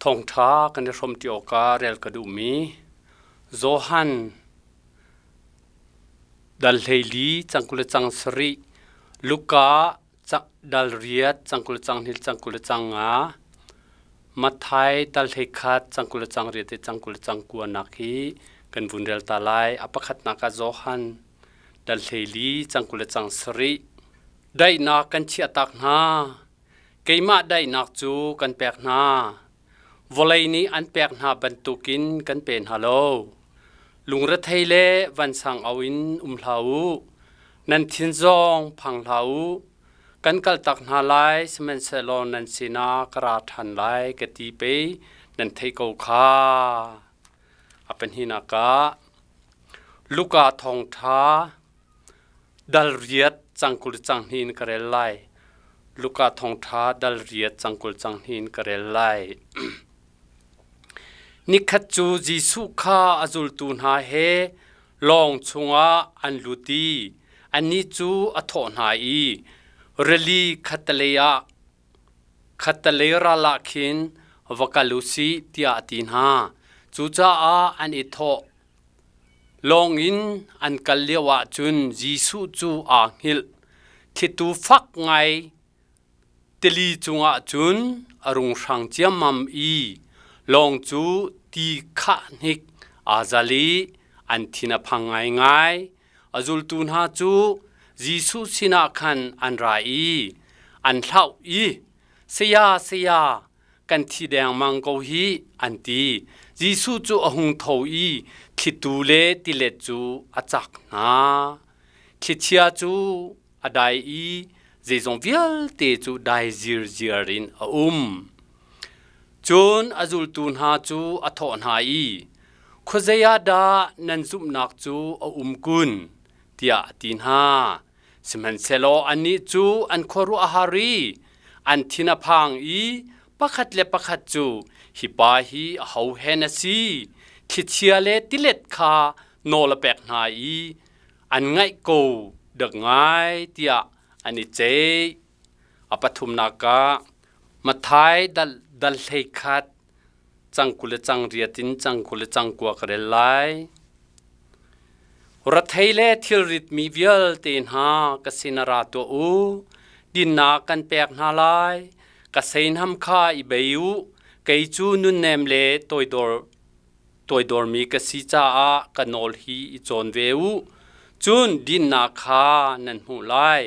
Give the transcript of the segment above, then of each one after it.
Thawngṭha kan i hrawmṭi awkah rel ka duhmi Johan dal 14 cang 20 le cang sarih, Luka dal riat cang 20 cang hnih cang 20 cang nga, Matthai dal 11 cang 20 cang riat i cang 20 cang kuanak hi kan vun rel ta lai. A pakhatnak ah Johan dal 14 cang 20 cang sarih. Daihnak kan chiahtak hna. Keimah daihnak cu kan pek hna. Vawlei nih an pek hna bantukin kan pe hna lo. Lungrethei le vansang au in um hlah u. Nan thin zong phang hlah u. Kan kaltak hna lai, sihmanhsehlaw nan sinah ka ra ṭhan lai ka ti pei nan theih ko kha. A pahnihnak ah Luka thawngṭha Dal riat cangkul cang hnih in ka rel lai. Luka thawngṭha dal riat cangkul cang hnih in ka rel lai. Nikhat cu Jesuh kha a zultu hna he lawng chungah an lut i annih cu a thawh hna i rili khattelei ah khattelei ral ah khin va kal u sih tiah a ti hna. Cucaah an i thawh. Lawng in an kal lioah cun Jesuh cu aa hngilh. Thlitu fak ngai tili cungah cun a rung hrang ciammam i lawng cu ti khah hnik aa zal i an thin a phang ngaingai. A zultu hna cu Jesuh sinah khan an ra i an hlauh i, Saya, saya, kan thi dengmang ko hih, an ti. Jesuh cu a hung tho i thlitu le tilet cu a cak hna. Thlichia cu a dai i zeizong vialte cu dai zirziar in a um. Cun a zultu hna cu a thawh hna i, Khuazei ah dah nan zumhnak cu a um kun? tiah a ti hna. Sihmanhsehlaw annih cu an khuaruah a har i an thin a phang i pakhat le pakhat cu, Hi pa hi aho hen a si? Thlichia le tilet kha nawl a pek hna i an ngaih ko dak ngai tiah an i ceih. A pathumnak ah Matthai dal, dal 11 cang 20 le cang riat in cang 20 le cang kua ka rel lai. Rathei le thilrit mi vialte hna ka sin ra tuah u. Dinnak kan pek hna lai. Ka seinham kha i bei u. Kei cu nunnem le toidor toidormi ka si caah ka nawl hi i cawn ve u. Cun dinnak kha nan hmuh lai.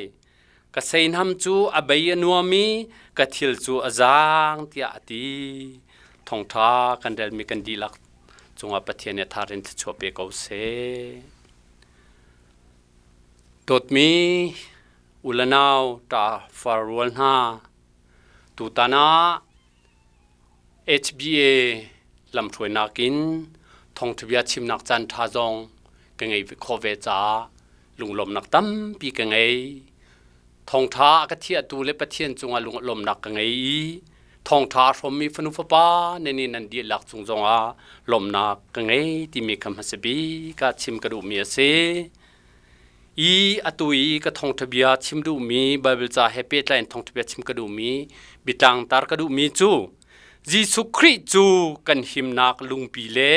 Ka seinham cu a bei a nuam i ka thil cu a zaang tiah a ti. Thawngṭha kan relmi kan dihlak cungah Pathian nih a thar in thluachuah pe ko seh. Dawtmi u le nau ṭa far rual hna, tutan ah HBA lamhruainak in thawngṭhabia chimnak caan ṭha zong ka ngei khawh ve caah lunglawmhnak tampi ka ngei. Thawngṭha a ka thiahtu le Pathian cungah lunglawmhnak ka ngei i thawngṭha a hrawmmi fanu fapa nan i nan dihlak cung zongah lawmhnak ka ngei timi kha hmasa bik ah chim ka duhmi a si. I atu i ka thawngṭha bia chim duhmi Baibal ca he pehtlai in thawngṭha bia chim ka duhmi biatlang tar ka duhmi cu Jesuh Khrih cu kan himnak lungpi le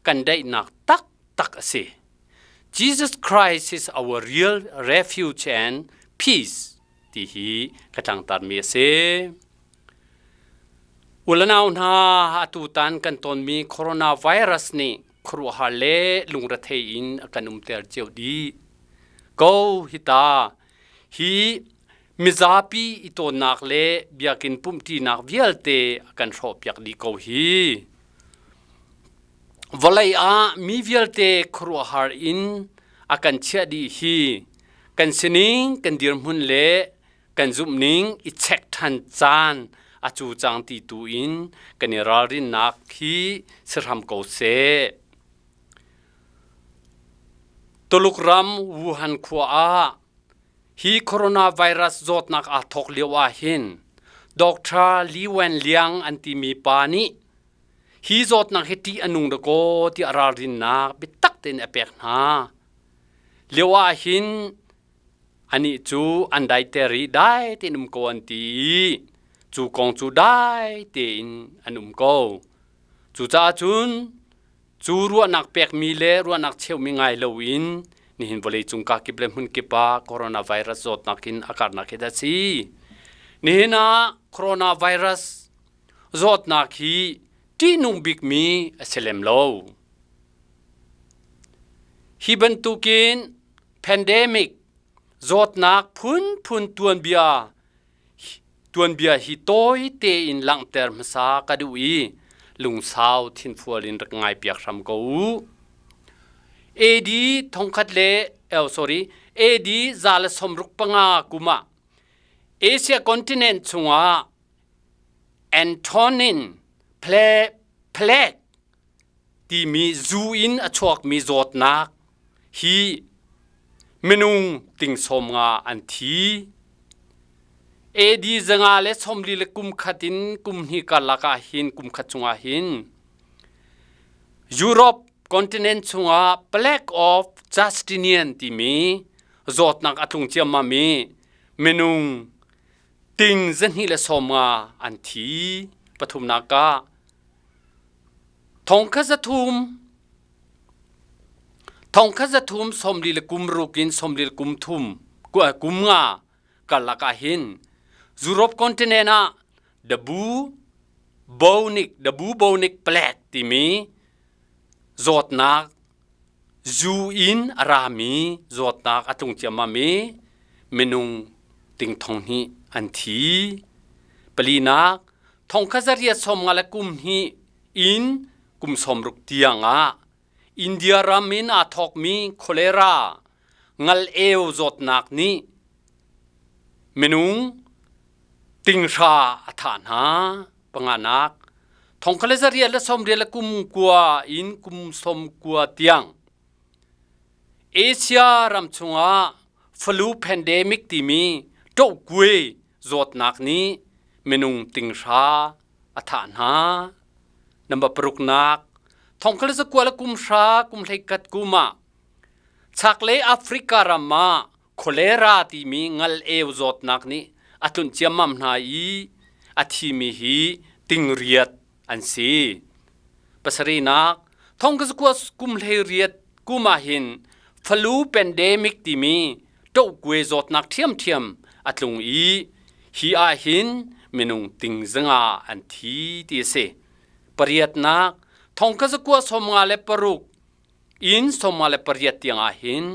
kan daihnak taktak a si. Jesus Christ is our real refuge and peace ti hi ka tlangtarmi a si. Ulanau hna atutan kan tonmi coronavirus nih khuaruahhar le lungrethei in a kan umter cio dih. Ko hita hi mizapi i tawnnak le biakinn pumhṭinak vialte a kan hrawhpiak dih ko hi. Vawlei ah mi vialte khuaruahhar in a kan chiah dih hi kan sining kan dirhmun le kan zumhning i check ṭhan caan a cu cang ti tu in kan i ralrinnak hi si hram ko seh. Tuluk ram Wuhan khua ah hi coronavirus zawtnak aa thawk lio ah hin Dr. Li Wenliang an timi pa nih hi zawtnak hi ṭih a nung dakaw tiah ralrinnak biatak tein a pek hna. Lio ah hin anih cu an daiter i dai tein um ko an ti i. Cu kong cu dai tein an um ko. Cucaah cun cu ruahnak pekmi le ruahnak cheumi ngai loin nihin vawleicung kakip le hmunkip ah coronavirus zawtnak in a karnak hi a si. Nihin ah coronavirus zawtnak hi ṭihnung bikmi a si lem lo. Hi bantukin pandemic zawtnak phunphun tuanbia hi tawi tein langhter hmasa ka duh i lungsau thinfual in rak ngaipiak hram ko u. AD thongkhat le oh sorry AD 165 kum ah Asia continent chungah Antonin Plague timi zu in a chuakmi zawtnak hi minung ting sawm nga an thi. AD 140 le kum khat in kum hnih karlak ah hin kum khat chungah hin Europe continent chungah Plague of Justinian timi zawtnak a tlung ciammam i minung ting 250 an thi. Pathumnak ah Thongkhat zathum sawmli le kum ruk in sawmli le kum thum kum nga karlak ah hin Europe continent ah the bubonic plague timi zawtnak zu in a rami zawtnak a tlung ciammam i minung ting thong hnih an thi. Palinak thongkhat zariat sawm nga le kum hnih in kum sawmruk tiang ah India ram in aa thawkmi cholera ngal-eu zawtnak nih minung tinghra a thah hna. Panganak, thongkhat le zariat le sawmriat le kum kua in kum sawm kua tiang Asia ram chungah flu pandemic timi ṭohkuai zawtnak nih minung tinghra a thah hna. Number paruknak, thongkhat le zakua le kum hra kum hleikhat kum ah chaklei Africa ram ah cholera timi ngal-eu zawtnak nih a tlunh ciammam hna i a thimi hi tingriat an si. Pasarihnak, thongkhat zakua kum hleiriat kum ah hin flu pandemic timi ṭohkuai zawtnak ṭhiamṭhiam a tlung i hi ah hin minung ting zanga an thi ti a si. Pariatnak, thongkhat zakua sawmnga le paruk in sawmnga le pariat tiang ah hin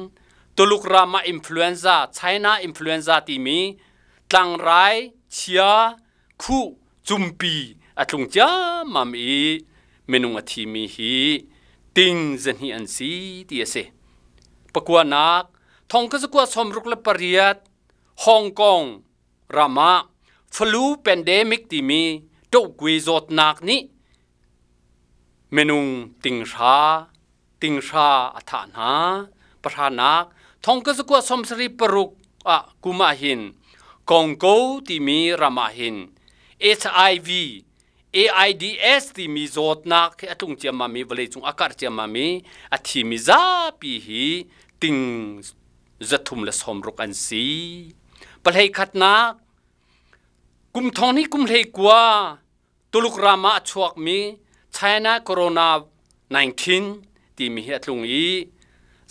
Tuluk ram ah influenza, China influenza timi tlangrai chia khuh cumpi a tlung ciammam i minung a thimi hi ting zahnih an si ti a si. Pakuanak, thong ka zakua sawmruk le pariat Hong Kong ram ah flu pandemic timi ṭohkui zawtnak nih minung tinghra tinghra a thah hna. Pahranak, thong ka zakua sawmsarih paruk ah kum ah hin Congo timi ram ah hin HIV AIDS timi zawtnak hi a tlung ciammam i vawleicung a karh ciammam i a thimi zapi hi ting zathum le sawmruk an si. Pahlei khatnak kum thong hnih kum hlei kua Tuluk ram ah a chuakmi China Corona 19 timi hi a tlung i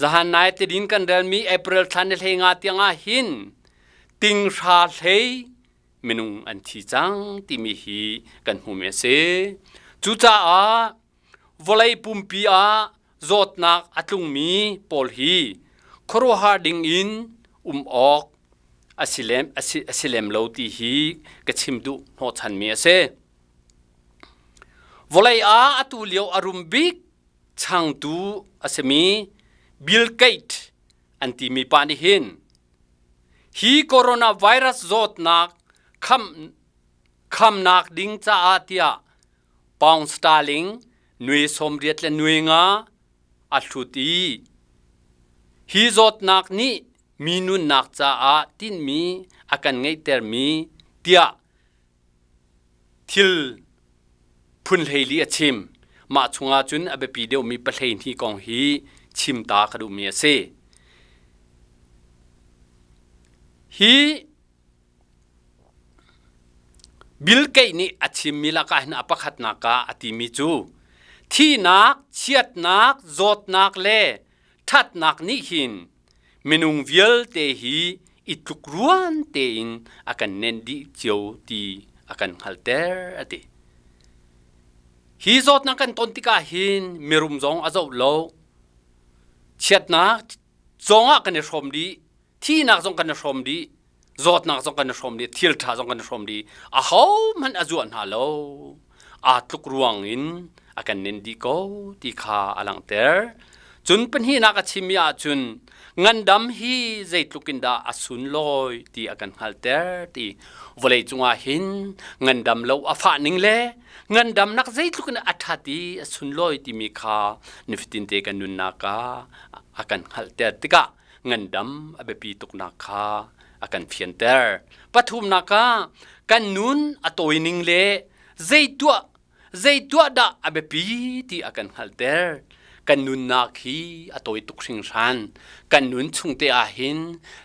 zahan nai tidin kan relmi April thla ni hlei nga tiang ah hin tinghra hlei minung an thi cang timi hi kan hmuhmi a si. Cucaah vawlei pumpi ah zawtnak a tlungmi pawl hi khuaruahhar ding in um awk a si lem lo ti hi ka chim duh hnawhchanmi a si. Vawlei ah atu lio a rum bik changtu a simi Bill Gates an timi pa nih hin hi coronavirus zawtnak khamnak ding caah tiah pound sterling nui sawmriat le nui nga a hlut i hi zawtnak nih mi nunnak caah tinhmi a kan ngeihtermi tiah thil phun hleili a chim. Mah chungah cun a biapi deuhmi pahleihnih kong hi chim ta ka duhmi a si. Hi Bill Gates nih a chimmi lakah hin a pakhatnak ah a timi cu thihnak, chiatnak, zawtnak le ṭhatnak nih hin minung vialte hi i tlukruan tein a kan nenh dih cio ti a kan hngalhter a ti. Hi zawtnak kan ton tikah hin mirum zong a zoh lo. Chiatnak zong ah kan i hrawm dih, thihnak zong kan i hrawm dih, zawtnak zong kan i hrawm dih, thil ṭha zong kan i hrawm dih. Ahohmanh a zuah hna lo. Aa tluk ruang in a kan nen dih ko ti kha a langhter. Cun pahnihnak a chimmi ahcun ngandam hi zeitluk in dah a sunlawi ti a kan hngalhter ti vawlei cungah hin ngandam lo a fah ning le ngandamnak zeitluk in a ṭhat i a sunlawi timi kha nifatin te kan nunnak ah a kan hngalhter tikah ngandam a biapi tuknak kha a kan fianter. Pathumnak ah kan nun a tawi ning le zei tuah dah a biapi ti a kan hngalhter. Kan nunnak hi a tawi tuk hringhran. Kan nun chung te ah hin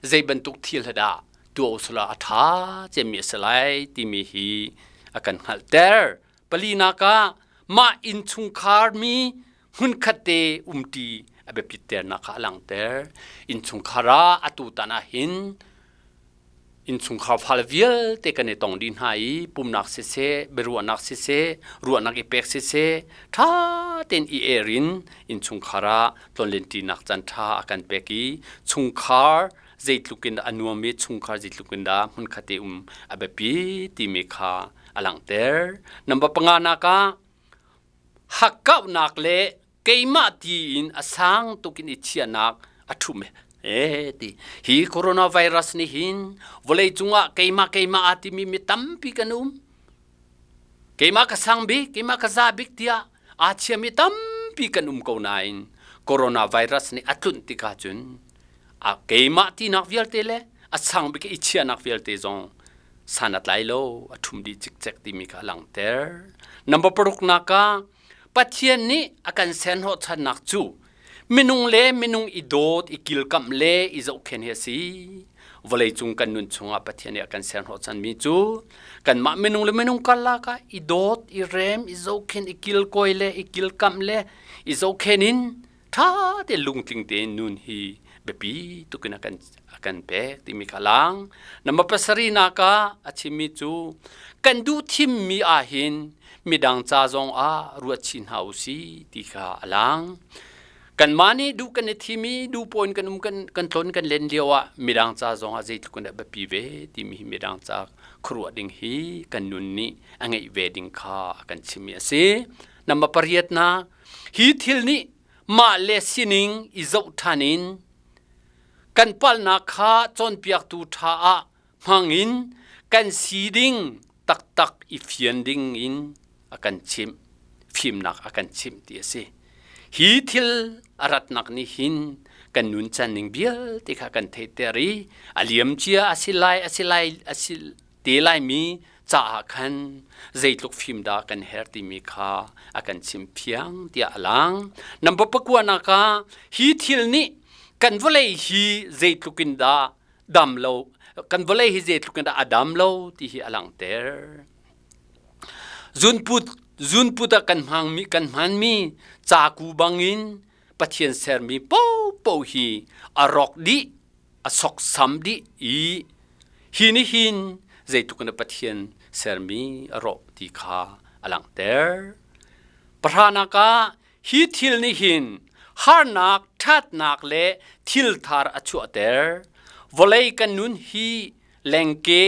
zei bantuk thil dah tuah usula a ṭha cemmi a si lai timi hi a kan hngalhter. Palinak ah mah innchungkhar mi hmunkhat te umṭi a biapitternak kha a langhter. Innchungkhar ah atu tan ah hin innchungkhar fale vialte kan i tong dih hna i pumnak siseh, biaruahnak siseh, ruahnak i pek siseh, ṭha tein i er in innchungkhar ah tlonlenṭinak caan ṭha a kan pek i chungkhar zeitluk in dah a nuam i chungkhar zeitluk in dah hmunkhat i um a biapi timi kha a langhter. Number panganak ah hakkauhnak le keimah tiin a sang tukin i chiahnak a ṭhum e ti hi coronavirus nih hin vawlei cungah keimah keimah aa timi mi tampi kan um. Keimah ka sang bik, keimah ka za bik tiah aa chiami tampi kan um ko nain coronavirus nih a tlunh tikah cun a keimah tinak vialte le a sang bik i chiahnak vialte zong san a tlai lo, a ṭhum dih cikcek timi kha a langhter. Number paruknak ah Pathian nih a kan serhnawhchannak cu minung le minung i dawt, i kilkamh le i zohkhenh hi a si. Vawleicung kan nun chungah Pathian nih a kan serhnawhchanmi cu kanmah minung le minung karlak ah i dawt, i rem, i zohkhenh, i kilkawi le i kilkamh le i zohkhenh in ṭha tein lungtling tein nun hi biapi tuk in a kan pek timi kha lang. Number pasarihnak ah a chimmi cu kan duh thimmi ah hin midang ca zong ah ruat chih hna u si ti kha a lang. Kanmah nih duh kan i thim i duh pawn kan um kan tlon kan len lio ah midang ca zong ah zeitluk in dah biapi ve timi hi midang ca khuaruah ding hi kan nun nih a ngeih ve ding kha a kan chimmi a si. Number pariatnak Hi thil nih mah le sining i zoh ṭhan in kan palhnak kha cawnpiaktu ṭha ah hmang in kan si ding taktak i fian ding in a kan chimh, fimnak a kan chimh ti a si. Hi thil a ratnak nih hin kan nuncan ning vialte kha kan theihter i a liamcia a si lai, a si lai, a si te laimi caah khan zeitluk fim dah kan herh timi kha a kan chim fiang tiah a lang. Number pakuanak ah hi thil nih kan vawlei hi zeitluk in dah dam lo kan vawlei hi zeitluk in dah a dam lo ti hi a langhter. Zunput zunput ah kan hmangmi kan hmanmi caku bangin Pathian sermi popo hi a rawk dih a soksam dih i hi nih hin zeitluk in Pathian sermi a rawh ti kha a langhter. Pahranak ah hi thil nih hin harnak, ṭhatnak le thil thar a chuahter. Vawlei kan nun hi lengke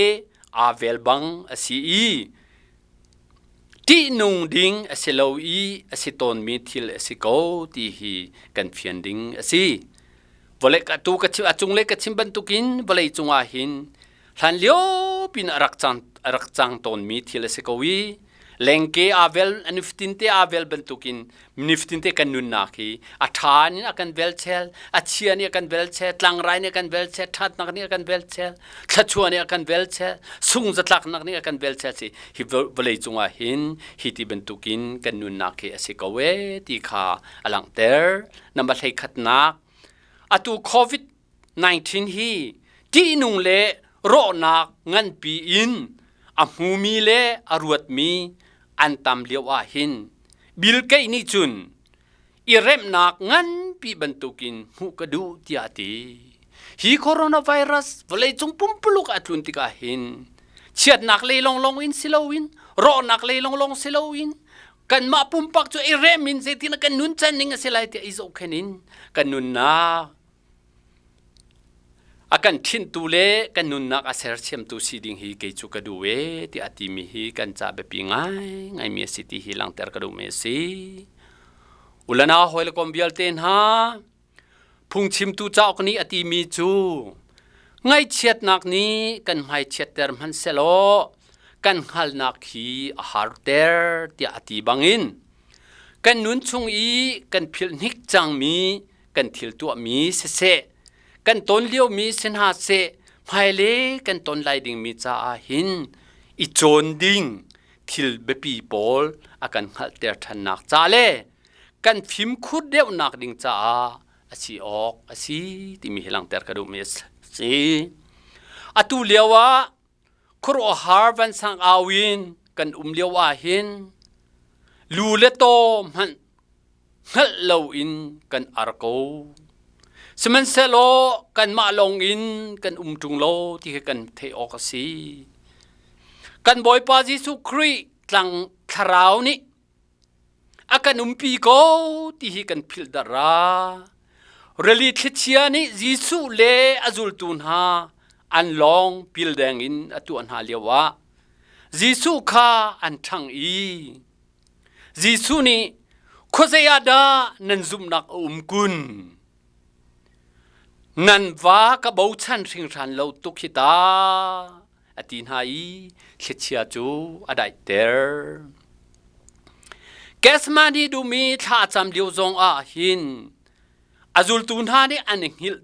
aa vel bang a si i ṭihnung ding a si lo i a si tawnmi thil a si ko ti hi kan fian ding a si. Vawlei ka tu ka chim a cunglei ka chim bantukin vawlei cungah hin hlan lio pin a rak cang a rak cang tawnmi thil a si ko i lengke aa vel nifatin te aa vel bantukin nifatin te kan nunnak hi a ṭha in a kan vel chel a chia nih a kan vel chel tlangrai nih a kan vel chel ṭhatnak nih a kan vel chel thluachuah nih a kan vel chel sungzatlaknak nih a kan vel chel si hi vawlei cungah hin hi ti bantukin kan nunnak hi a si ko ee ti kha a langhter. Number 11nak atu COVID-19 hi ṭihnung le rawhnak nganpi in a hmumi le a ruatmi an tam lio ah hin Bill Gates nih cun i remhnak nganpi bantukin hmuh ka duh tiah a ti. Hi coronavirus vawleicung pumpuluk a tlun tikah hin chiatnak lei longlong in si loin rawhnak lei longlong si loin kanmah pumpak cu i rem in zeitin kan nun can ning a si lai tiah i zohkhenh in kan nunnak a kan ṭhinhtu le kan nunnak a sersiamtu si ding hi kei cu ka duh e tiah a timi hi kan ca biapi ngaingaimi a si ti hi langhter ka duhmi a si. Ulana hawi le kom vialte hna, phungchimtu cauk nih a timi cu ngaihchiatnak nih kan hmaichiatter hmanh selaw kan hngalhnak hi a harter tiah a ti bangin kan nun chung i kan philh hnik cangmi kan thil tuahmi siseh kan ton liomi si hna seh hmailei kan ton lai dingmi caah hin i cawn ding thil biapi pawl a kan hngalhter ṭhannak ca le kan fimkhur deuhnak ding caah a si awk a si timi hi langhter ka duhmi a si. Atu lio ah khuaruahhar vansang au in kan um lio ah hin lu le taw hmanh hngalh loin kan ar ko. Sihmanhsehlaw kanmah lawng in kan um ṭung lo ti hi kan theih awk a si. Kan Bawipa Jesuh Khrih tlang thlarau nih a kan umpi ko ti hi kan philh dara. Rili thlichia nih Jesuh le a zultu hna an lawng pil deng in a tuah hna lioah Jesuh kha an ṭhang i Jesuh nih khuazei ah dah nan zumhnak a um kun? Nan va ka bochan hringhran lo tuk hi ta, a ti hna i thlichia cu a daihter. Gethsemane dum i thla a cam lio zong ah hin a zultu hna nih an i hngilh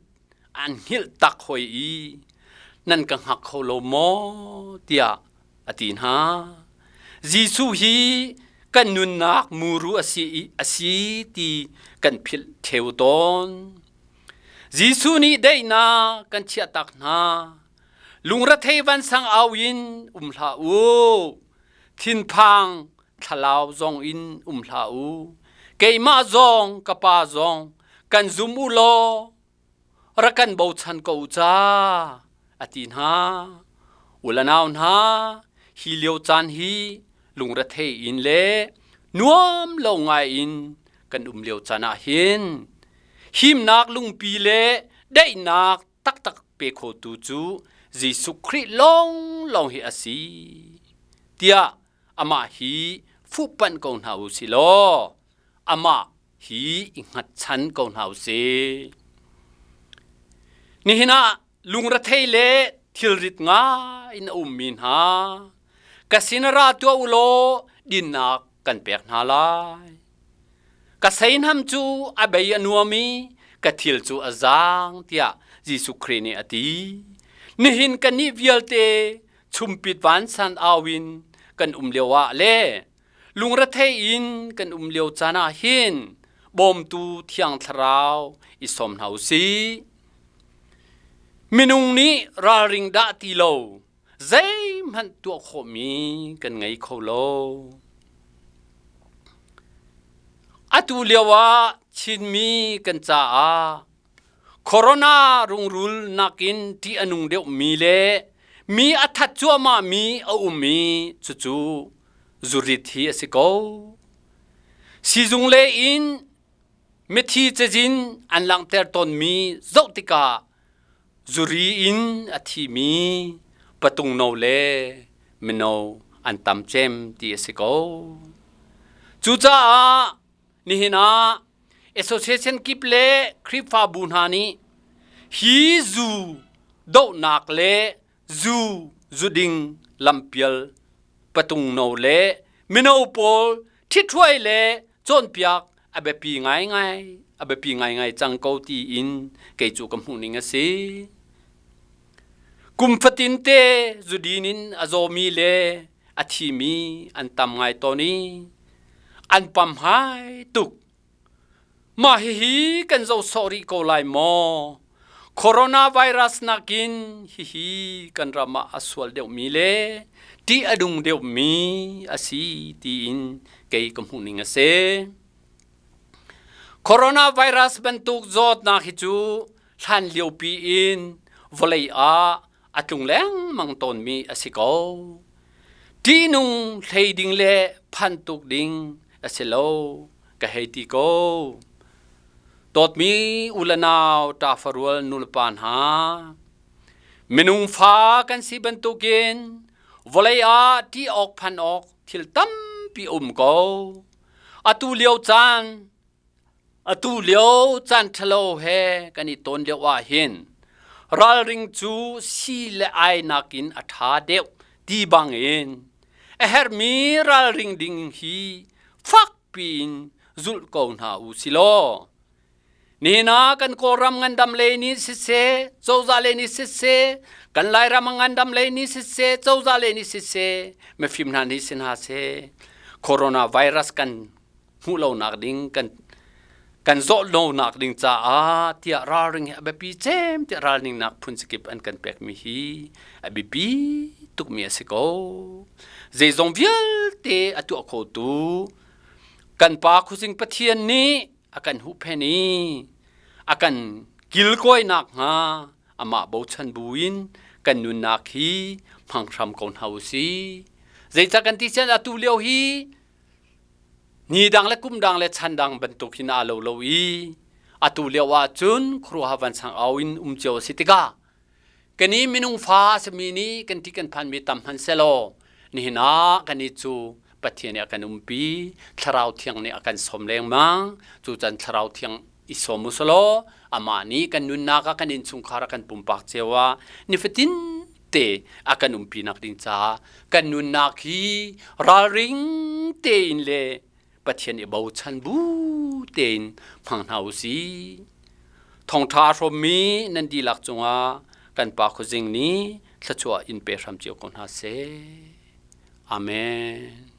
an hngilh tak hoi i nan ka hngak kho lo maw tiah a ti hna. Jesuh hi kan nunnak muru a si i a si ti kan philh ṭheo tawn. Jesuh nih daihnak kan chiahtak hna. Lungrethei vansang au in um hlah u. Thinphang thlalau zong in um hlah u. Keimah zong ka pa zong kan zum u law rak kan bochan ko u ca a ti hna. U le nau hna, hi lio caan hi lungrethei in le nuam lo ngai in kan um lio caan ah hin himnak lungpi le daihnak taktak pe khotu cu Jesuh Khrih lawnglawng hi a si tiah amah hi fuhpanh ko hna u si law amah hi i hngatchan ko hna u sih. Nihin ah lungrethei le thilrit ngai in a ummi hna ka sin ra tuah u law dinnak kan pek hna lai. Ka seihnam cu a bei a nuam i ka thil cu a zaang tiah Jesuh Khrih nih a ti. Nihin kannih vialte chumpit vansan au in kan um lio ah le Lungrethei in kan um lio caan ah hin bawmtu Thiang Thlarau i sawm hna u sih. Minung nih ralring dah ti lo zeihmanh tuah khawhmi kan ngei kho lo. Atu lio ah Chinmi kan caah Corona rungrul nakin ṭih a nung deuhmi le mi a that cuahmahmi a um i cucu zurit hi a si ko. Sizung le in mithi cazin an langhter tawnmi zoh tikah zuri in a thimi patungno le mino an tam cem ti a si ko. Cucaah nihin ah association kip le Khrihfabu hna nih hi zu dohnak le zu zuding lampial patungno le mino pawl ṭhithruai le cawnpiak a biapi ngaingai a biapi ngaingai cang ko tiin kei cu ka hmuh ning a si. Kum fatin te zudin in a zawmi le a thimi an tam ngai tawn i an pamhai tuk. Mah hihi kan zoh sawh rih ko lai maw? Coronavirus nakin hihi kan ram ah a sual deuhmi le ṭih a nung deuhmi a si tiin kei ka hmuhning a si. Coronavirus bantuk zawtnak hi cu hlan liopi in vawlei ah a tlung lengmang tawnmi a si ko. Ṭihnung hlei ding le phan tuk ding a si lo ka hei ti ko. Dawtmi u le nau ṭafarual nulepa hna, minung fa kan si bantukin vawlei ah ṭih awk phan awk thil tampi a um ko. Atu lio caan Atu lio caan ṭhalo he kan i tawn lio ah hin ralring cu si le ai nakin a ṭha deuh ti bangin a herhmi ralring ding hi fakpi in zulh ko hna u si law nihin ah kan Kawlram ngandam lei nih siseh, cozah lei nih siseh, kan Lairam ngandam lei nih siseh, cozah lei nih siseh, mifim hna nih si hna seh, coronavirus kan hmuh lonak ding kan kan zawh lonak ding caah tiah ralring hi a biapi cem tiah ralringnak phun zakip an kan pekmi hi a biapi tukmi a si ko. Zeizong vialte a tuah khotu kan Pa Khuazing Pathian nih a kan huhphenh i a kan kilkawinak hnga amah bochan buin kan nunnak hi hmang hram ko hna u sih. Zeicah kan ti sian atu lio hi Ni dang le kum dang le chan dang bantuk hin aa lo lo i atu lio ah cun khuaruahhar vansang au in um cio a si tikah kani minung fa a simi nih kan ti kan phanmi tam hmanh selaw nihin ah kan i cu Pathian nih a kan umpi Thlarau Thiang nih a kan sawm lengmang cu can Thlarau Thiang i sawm u selaw amah nih kan nunnak ah kan innchungkhar ah kan pumpak cio ah nifatin te a kan umpi nak ding caah kan nunnak hi ralring tein le Pathian i bochan bu tein hmang hna u sih. Thawngṭha a hrawmmi nan dihlak cungah kan Pa Khuazing nih thluachuah in pe hram cio ko hna seh. Amen.